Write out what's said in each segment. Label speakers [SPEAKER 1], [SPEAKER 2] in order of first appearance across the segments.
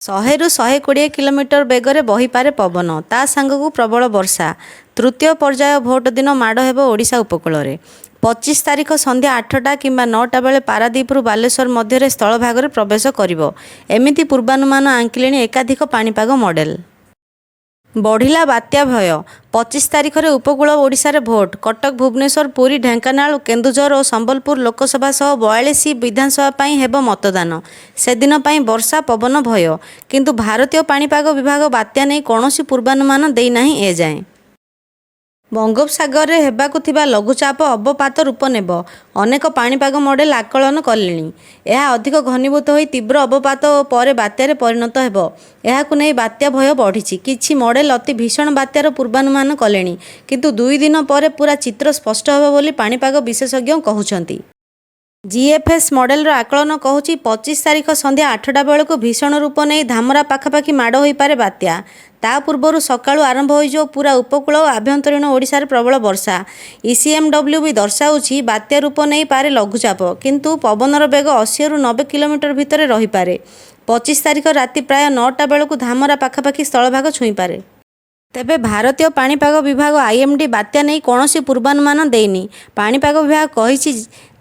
[SPEAKER 1] 100ରୁ 120 kilometre ବେଗରେ ବହିପାରେ ପବନ। ତା ସାଙ୍ଗକୁ ପ୍ରବଳ ବର୍ଷା। ତୃତୀୟ ପର୍ଯ୍ୟାୟ ଭୋଟ ଦିନ ମାଡ଼ ହେବ ଓଡ଼ିଶା ଉପକୂଳରେ। 25 ତାରିଖ ସନ୍ଧ୍ୟା 8ଟା କିମ୍ବା 9ଟା ବେଳେ ପାରାଦୀପରୁ ବାଲେଶ୍ୱର ମଧ୍ୟରେ ସ୍ଥଳଭାଗରେ ପ୍ରବେଶ କରିବ। ଏମିତି ପୂର୍ବାନୁମାନ ଆଙ୍କିଲେଣି ଏକାଧିକ ପାଣିପାଗ ମଡେଲ। ବଢ଼ିଲା ବାତ୍ୟା ଭୟ। 25 ତାରିଖରେ ଉପକୂଳ ଓଡ଼ିଶାରେ ଭୋଟ୍। କଟକ, ଭୁବନେଶ୍ୱର, ପୁରୀ, ଢେଙ୍କାନାଳ, କେନ୍ଦୁଝର ଓ ସମ୍ବଲପୁର ଲୋକସଭା ସହ 42 ବିଧାନସଭା ପାଇଁ ହେବ ମତଦାନ। ସେଦିନ ପାଇଁ ବର୍ଷା, ପବନ ଭୟ। କିନ୍ତୁ ଭାରତୀୟ ପାଣିପାଗ ବିଭାଗ ବାତ୍ୟା ନେଇ କୌଣସି ପୂର୍ବାନୁମାନ ଦେଇନାହିଁ ଏଯାଏଁ। ବଙ୍ଗୋପସାଗରରେ ହେବାକୁ ଥିବା ଲଘୁଚାପ ଅବପାତ ରୂପ ନେବ। ଅନେକ ପାଣିପାଗ ମଡେଲ ଆକଳନ କଲେଣି। ଏହା ଅଧିକ ଘନୀଭୂତ ହୋଇ ତୀବ୍ର ଅବପାତ ଓ ପରେ ବାତ୍ୟାରେ ପରିଣତ ହେବ। ଏହାକୁ ନେଇ ବାତ୍ୟା ଭୟ ବଢ଼ିଛି। କିଛି ମଡେଲ ଅତି ଭୀଷଣ ବାତ୍ୟାର ପୂର୍ବାନୁମାନ କଲେଣି। କିନ୍ତୁ ଦୁଇ ଦିନ ପରେ ପୂରା ଚିତ୍ର ସ୍ପଷ୍ଟ ହେବ ବୋଲି ପାଣିପାଗ ବିଶେଷଜ୍ଞ କହୁଛନ୍ତି। ଜିଏଫଏସ ମଡେଲର ଆକଳନ କହୁଛି, 25 ତାରିଖ ସନ୍ଧ୍ୟା 8ଟା ବେଳକୁ ଭୀଷଣ ରୂପ ନେଇ ଧାମରା ପାଖାପାଖି ମାଡ଼ ହୋଇପାରେ ବାତ୍ୟା। ତା ପୂର୍ବରୁ ସକାଳୁ ଆରମ୍ଭ ହୋଇଯିବ ପୂରା ଉପକୂଳ ଓ ଆଭ୍ୟନ୍ତରୀଣ ଓଡ଼ିଶାରେ ପ୍ରବଳ ବର୍ଷା। ଇସିଏମଡବ୍ଲ୍ୟୁ ବି ଦର୍ଶାଉଛି, ବାତ୍ୟା ରୂପ ନେଇ ପାରେ ଲଘୁଚାପ। କିନ୍ତୁ ପବନର ବେଗ 80ରୁ 90 କିଲୋମିଟର ଭିତରେ ରହିପାରେ। 25 ତାରିଖ ରାତି ପ୍ରାୟ 9ଟା ବେଳକୁ ଧାମରା ପାଖାପାଖି ସ୍ଥଳଭାଗ ଛୁଇଁପାରେ। ତେବେ ଭାରତୀୟ ପାଣିପାଗ ବିଭାଗ ଆଇଏମଡି ବାତ୍ୟା ନେଇ କୌଣସି ପୂର୍ବାନୁମାନ ଦେଇନି। ପାଣିପାଗ ବିଭାଗ କହିଛି,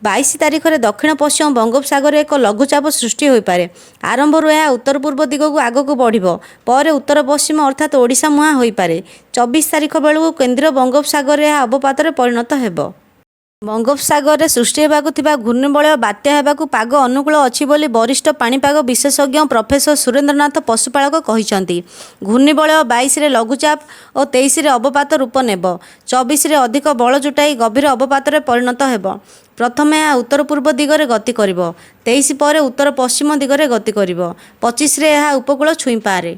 [SPEAKER 1] 22 ତାରିଖରେ ଦକ୍ଷିଣ ପଶ୍ଚିମ ବଙ୍ଗୋପସାଗରରେ ଏକ ଲଘୁଚାପ ସୃଷ୍ଟି ହୋଇପାରେ। ଆରମ୍ଭରୁ ଏହା ଉତ୍ତରପୂର୍ବ ଦିଗକୁ ଆଗକୁ ବଢ଼ିବ। ପରେ ଉତ୍ତର ପଶ୍ଚିମ ଅର୍ଥାତ୍ ଓଡ଼ିଶା ମୁହାଁ ହୋଇପାରେ। 24 ତାରିଖ ବେଳକୁ କେନ୍ଦ୍ରୀୟ ବଙ୍ଗୋପସାଗରରେ ଏହା ଅବପାତରେ ପରିଣତ ହେବ। ବଙ୍ଗୋପସାଗରରେ ସୃଷ୍ଟି ହେବାକୁ ଥିବା ଘୂର୍ଣ୍ଣିବଳୟ ବାତ୍ୟା ହେବାକୁ ପାଗ ଅନୁକୂଳ ଅଛି ବୋଲି ବରିଷ୍ଠ ପାଣିପାଗ ବିଶେଷଜ୍ଞ ପ୍ରଫେସର ସୁରେନ୍ଦ୍ରନାଥ ପଶୁପାଳକ କହିଛନ୍ତି। ଘୂର୍ଣ୍ଣିବଳୟ 22ରେ ଲଘୁଚାପ ଓ 23ରେ ଅବପାତ ରୂପ ନେବ। 24ରେ ଅଧିକ ବଳ ଜୁଟାଇ ଗଭୀର ଅବପାତରେ ପରିଣତ ହେବ। ପ୍ରଥମେ ଏହା ଉତ୍ତରପୂର୍ବ ଦିଗରେ ଗତି କରିବ। 23 ପରେ ଉତ୍ତର ପଶ୍ଚିମ ଦିଗରେ ଗତି କରିବ। 25ରେ ଏହା ଉପକୂଳ ଛୁଇଁପାରେ।